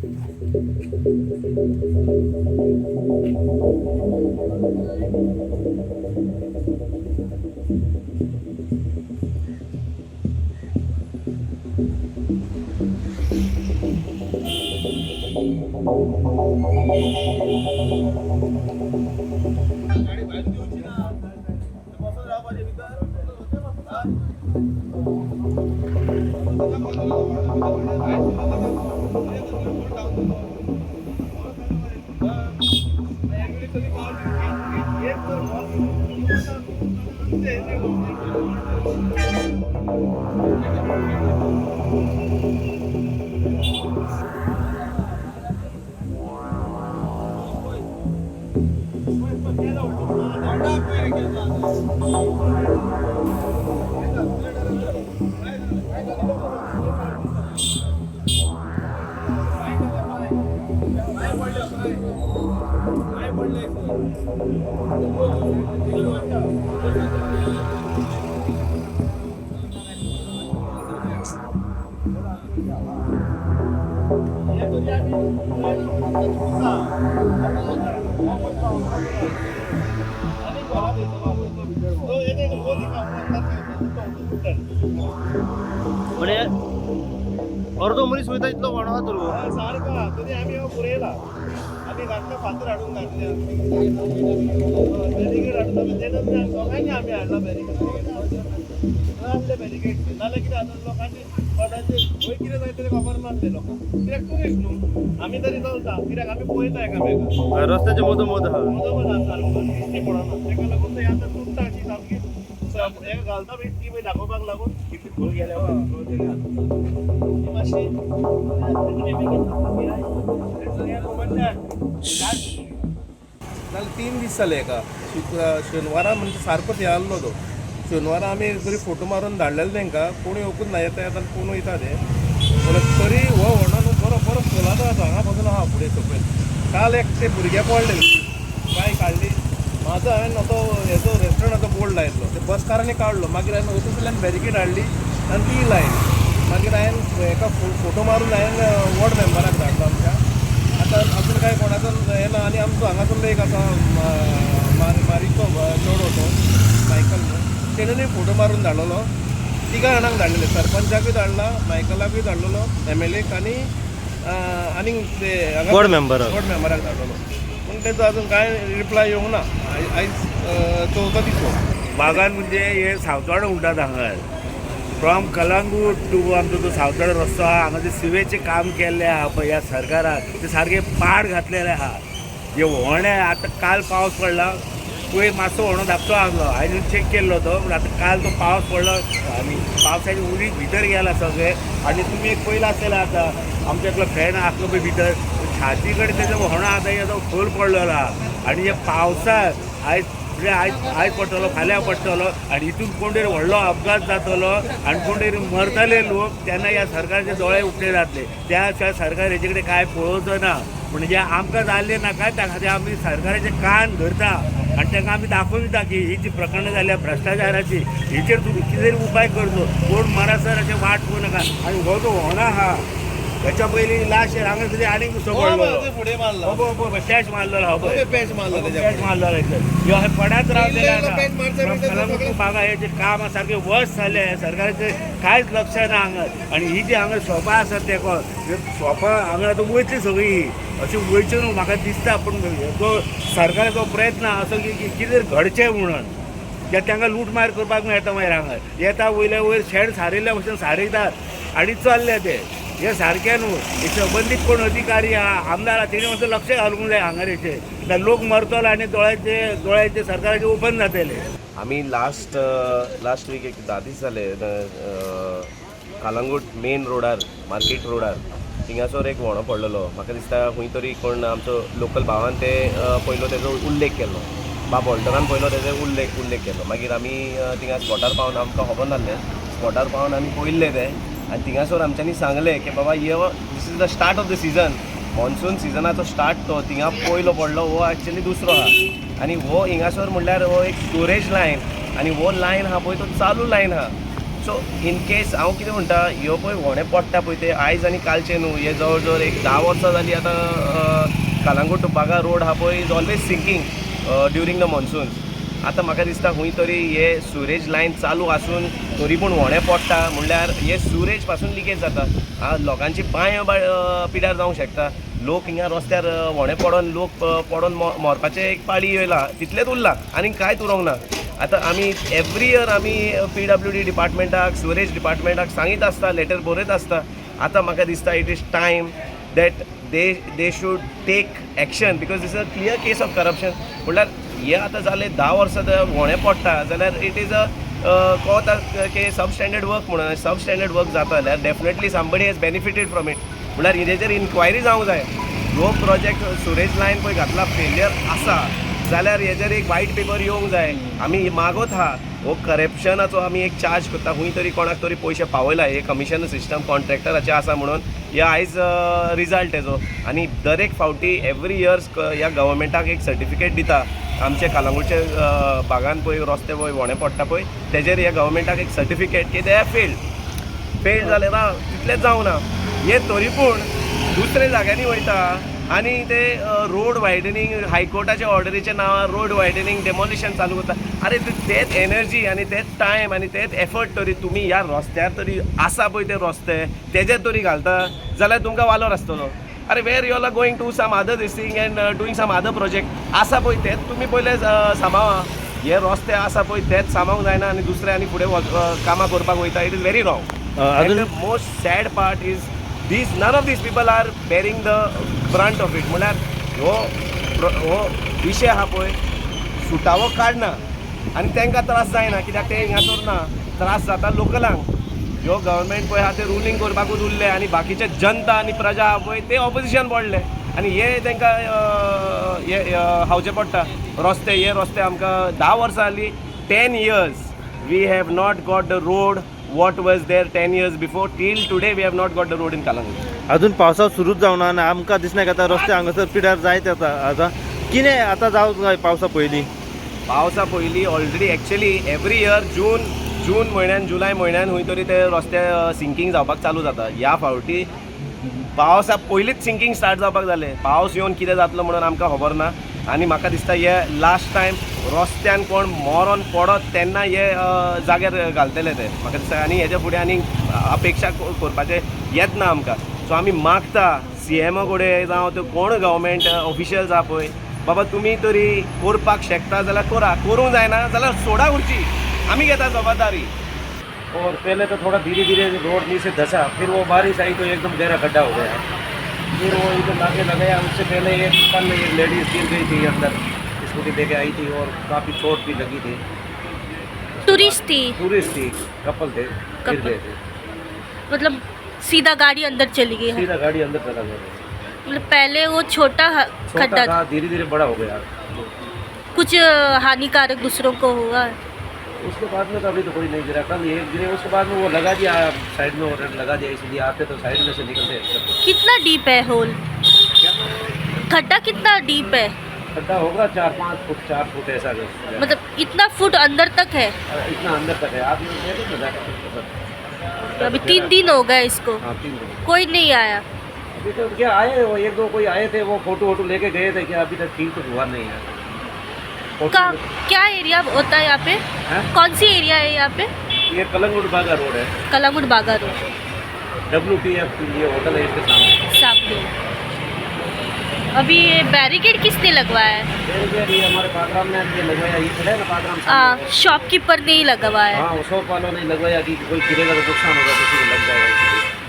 म्हणजे अर्दो मनीस वयता इतलो व्हडो आहा तर हो. सारको आहा तरी आमी हो पुरयला. आमी घातले फातर हाडून घातले, बॅरिकेड हाडून आमी तेन्ना दोगांनी आमी हाडला बॅरिकेड, आसले बॅरिकेड. नाल्यार कितें जाता, लोकांची कोणाचे खंय कितें जाय तरी खबर नासले लोकांक, कित्याक टुरिस्ट न्हू आमी तरी चलता, कित्याक आमी पळयता एकामेकाक. रस्त्याच्या मदो मद आहा. मदोमद आहा सारको, दिश्टी पडना. तेका लागून ते आतां तुट्टा अशी सामकी हेका घालता बी ती पळय दाखोवपाक लागून खोल गेल्या. ती मातशी. जाल्यार 3 दीस जाले हेका. शुक्र शेनवारा म्हणजे सारको हे आहलो तो. शेनवारा आमी तरी फोटो मारून धाडलेले तांकां, कोण येवकूच ना. येता येता कोण वयता ते. पूण तरी हो व्हडलो न्हू बरो बरो खोलाचो आसा, हांगा पासून आहा फुडें सकयल. काल एक ते भुरगे पडले, बायक हाडली म्हाजो. हांवें तो हेजो रेस्टॉरंटाचो बोर्ड लायिल्लो, ते बसकारांनी काडलो. मागीर हांवें वचून बॅरिकेड हाडली आनी ती लायली. मागीर हांवें हेका फोटो मारून हांवें वॉर्ड मेंबराक धाडलो आमच्या. आतां अजून काय कोणाचो हें ना. आनी आमचो हांगासरलो एक आसा मारीचो चेडो, तो मायकल म्हणून, तेणेनूय फोटो मारून धाडलेलो. तिगा जाणांक धाडलेले, सरपंचाकूय धाडला, मायकलाकूय धाडलेलो, एम एल एक आनी आनीक ते हांगा वॉर्ड मेंबराक. वॉर्ड मेंबराक धाडलेलो, पूण तेजो अजून कांय रिप्लाय येवंक ना. आयज चवथो दीस हो. बागान म्हणजे हे सावतवाडो म्हणटात हांगा. फ्रॉम कलांगूट टू आमचो जो सावतवाडो रस्तो आहा, हांगा जे सिवेचें काम केल्लें आहा पळय ह्या सरकारान, ते सारकें पाड घातलेलें आहा. हे व्होणे आतां काल पावस पडला पळय, मातसो व्होणो धाकटो आहलो, हांवें चॅक केल्लो तो. पूण आतां काल तो पावस पडलो आनी पावसाचें उदीक भितर गेला सगळें. आनी तुमी एक पयलां आसतलें, आतां आमच्या एकलो फॅन आसलो पळय भितर छाती कडेन, तेजो व्होणो आतां तो खोल पडलेलो आहा. आनी हे पावसाक आयज म्हणजे आयज आयज पडटलो, फाल्यां पडटलो आनी हितून कोण तरी व्हडलो अपघात जातलो आनी कोण तरी मरतले लोक. तेन्ना ह्या सरकारचे दोळे उक्ते जातले. त्या शिवाय सरकार हेजे कडेन कांय पळोवचो ना. म्हणजे आमकां जाल्लें नाका, त्या खातीर आमी सरकाराचे कान धरता आनी तांकां आमी दाखोवन दिता की ही जी प्रकरणां जाल्या भ्रश्टाचाराची, हेचेर तुमी कितें तरी उपाय करचो. कोण मरासर अशें वाट पळोवं नाका. आनी हो जो होणो आहा, हेच्या पयलीं लास्ट इयर हांगा तरी आनीक दुसरो पडलो. फुडें मारला. हो पळय, पॅच मारलेलो हो पळय. पॅच मारला तेज्या. पॅच मारलेलो इथं. ह्यो अशें पडत रावतले. इल्लो इल्लो पॅच मारता मारता सगळें. बागा हे जे काम आसा सारकें वर्स जालें, सरकाराचें कांयच लक्ष ना हांगा. आनी ही जी हांगा शॉपां आसात, तेका शॉपां हांगा आतां वयतली सगळीं, अशें वयचें न्हू म्हाका दिसता. पूण तो सरकाराचो प्रयत्न असो की कितें तरी घडचें म्हणून जे तांकां लूटमार करपाक मेळटा. मागीर हांगा येता, वयल्या वयर शेण सारयल्ल्या भशेन सारयतात आनी चल्ले ते. हे सारकें न्हू. हे संबंदीत कोण अधिकारी आहा, आमदार आहा, तेणी मातसो लक्ष घालूंक जाय हांगा हेचेर. नाल्यार लोक मरतलो आनी दोळ्याचे दोळ्याचे सरकाराचे ओपन जातले. आमी लास्ट लास्ट वीक, एक 10 दीस जाले, कलंगूट मेन रोडार, मार्केट रोडार थिंगासर एक व्होणो पडलेलो. म्हाका दिसता खंय तरी कोण आमचो लोकल भावान ते पयलो तेजो उल्लेख केल्लो, बा बॉल्टनान पयलो तेजो उल्लेख उल्लेख केलो. मागीर आमी थिंगा स्पॉटार पावन आमकां खबर नासलें. स्पॉटार पावन आमी पळयल्लें तें आनी थिंगासर आमच्यांनी सांगलें की बाबा ये this is the start of the season, monsoon सिजनाचो start तो थिंगा पयलो पडलो. हो एक्चुअली दुसरो आहा आनी हो हिंगासर म्हणल्यार हो एक स्टोरेज लायन आनी हो लायन आहा पळय, तो चालू लायन आहा. सो इन केस हांव कितें म्हणटा, ह्यो पळय व्होणे पडटा पळय ते आयज आनी कालचे न्हू, हे जवळ जवळ एक 10 वर्सां जालीं आतां. कलांगूट टू बागा रोड आहा पळय is always sinking during the monsoons. आतां म्हाका दिसता खंय तरी हे सुरेज लायन चालू आसून तरी पूण व्होणे पडटा म्हणल्यार हे सुरेज पासून लिकेज जाता. लोकांची बांय पिड्यार जावंक शकता. लोक हिंगा रस्त्यार व्होणे पडोन लोक पडोन मरपाचे एक पाळी येयला, तितलेंच उरलां, आनी कांयच उरोंक ना. आतां आमी एवरी इयर आमी पीडब्ल्यूडी डिपार्टमेंटाक, सिवरेज डिपार्टमेंटाक सांगीत आसता, लेटर बरयत आसता. आतां म्हाका दिसता it is time that they should take action because this is a clear case of corruption. म्हणल्यार हे आतां जालें 10 वर्सां ते व्होणे पडटा जाल्यार it is a कोता की सब स्टँडर्ड वर्क म्हणून. सब स्टँडर्ड वर्क जाता जाल्यार definitely somebody has benefited from it. म्हणल्यार हेजेर इन्क्वायरी जावंक जाय. हो प्रोजेक्ट सुरेज लायन पळय घातला, फेलियर आसा जाल्यार हेजेर एक वायट पेपर येवंक जाय. आमी मागत आहा, हो करप्शनाचो आमी एक चार्ज करता. खंय तरी कोणाक तरी पयशे पावयला, हे कमिशन सिस्टम कॉन्ट्रॅक्टराचें आसा म्हणून हे आयज रिजल्ट तेजो. आनी दर एक फावटी एवरी इयर्स ह्या गव्हर्मेंटाक एक सर्टिफिकेट दिता. आमचे कलांगूटचे भागान पळय रस्ते पळय व्होणे पडटा पळय, तेजेर ह्या गव्हर्मेंटाक एक सर्टिफिकेट की ते फेल्ड फेल्ड जालें ना, तितलेंच जावंक ना. हे तरी पूण दुसऱ्या जाग्यांनी वयता आनी ते रोड वायडनींग हायकोर्टाच्या ऑर्डरीच्या नांवार रोड वायडनींग डेमोलिशन चालू करता. अरे, तेच एनर्जी आनी तेच टायम आनी तेच एफर्ट तरी तुमी ह्या रस्त्यार तरी आसा पळय ते रस्ते तेजेर तरी घालता जाल्यार तुमकां वालोर आसतलो. अरे, where you are going to some other this thing and doing some other project आसा पळय तेच तुमी पयले सांबाळा. हे रस्ते आसा पळय तेच सांबाळूंक जायना आनी दुसरे आनी फुडें कामां करपाक वयता. It is very wrong. अजून The most sad part is these none of these people are bearing the brunt of it. म्हणल्यार हो विशय आहा पळय सुटावो काडना आनी तांकां त्रास जायना कित्याक ते हिंगासर ना. त्रास जाता लोकलांक. ह्यो गव्हर्मेंट पळय आहा ते रुलींग करपाकूच उरले आनी बाकीचे जनता आनी प्रजा आहा पळय ते ऑपोजिशन पडले आनी हे तांकां हे खावचें पडटा. रस्ते, हे रस्ते आमकां 10 वर्सां जालीं. 10 years we have not got the road what was there 10 years before. Till today we have not got the road in Calangute. अजून पावसा सुरूच जावना आनी आमकां दिसना की आतां रस्ते हांगासर पिड्यार जायत येता. आतां कितें आतां जावंक जाय पावसा पयलीं? पावसा पयलीं already actually every year जून म्हयन्यान, जुलय म्हयन्यान खंय तरी ते रस्ते सिंकींग जावपाक चालू जाता. ह्या फावटी पावसा पयलींच सिंकींग स्टार्ट जावपाक जालें. पावस येवन कितें जातलो म्हणून आमकां खबर ना. आनी म्हाका दिसता हे लास्ट टायम रस्त्यान कोण मरोन पडत तेन्ना हे जाग्यार घालतले ते म्हाका दिसता. आनी हेच्या फुडें आनी अपेक्षा करपाचें येत ना आमकां. सो आमी मागता सीएमओ कडेन जावं त्यो कोण गव्हर्मेंट ऑफिशियल्स आहा पळय, बाबा तुमी तरी करपाक शकता जाल्यार करा, करूंक जायना जाल्यार सोडा खुर्ची, आमी घेता जबाबदारी. और पहले तो थोड़ा धीरे धीरे रोड नीचे धंसा, फिर वो बारिश आई तो एकदम गहरा गड्ढा हो गया. फिर वो इधर लाके लगाया. उससे पहले एक कल एक लेडीज गिर गई थी अंदर, स्कूटी लेके आई थी और काफ़ी चोट भी लगी थी. टूरिस्ट थी? टूरिस्ट थी, कपल थे, गिर कपल। गए थे. मतलब सीधा गाड़ी अंदर चली गई है? सीधा गाड़ी अंदर चला गया. मतलब पहले वो छोटा छोटा खड्डा था, धीरे धीरे बड़ा हो गया. कुछ हानिकारक दूसरों को हुआ? उसके बाद में तो अभी तो कोई नहीं गिरा. कल एक गिरे, उसके बाद में वो लगा दिया साइड में और लगा दिया, इसलिए आते तो साइड में से निकलते हैं सब. कितना डीप है होल? क्या? खड्डा कितना डीप है? खड्डा होगा 4-5 फुट, 4 फुट ऐसा कुछ। मतलब इतना फुट अंदर तक है? इतना अंदर तक है. आप लोग देखो ना जाकर। अभी 3 दिन हो गए इसको? हाँ, 3 दिन। कोई नहीं आया? अभी तो क्या आए, वो एक दो कोई आए थे, वो फोटो वोटो लेके गए थे क्या. अभी तक ठीक तो हुआ नहीं है फोटो। का क्या एरिया होता है यहाँ पे? हैं? कौन सी एरिया है यहाँ पे? ये कलंगुट बागा रोड है। कलांगुट बागा रोड। डब्ल्यूटीएफ ये होटल है, इसके सामने। सामने। अभी ये बैरिकेड किसने लगवाया है? बैरिकेड ये हमारे पागराम ने ये लगवाया. ये खड़े है ना पागराम सामने। शॉपकीपर ने ही लगवाया है? हाँ, वो शॉप वालों ने लगवाया कि कोई गिरेगा तो नुकसान होगा, किसी को लग जाएगा, इसलिए।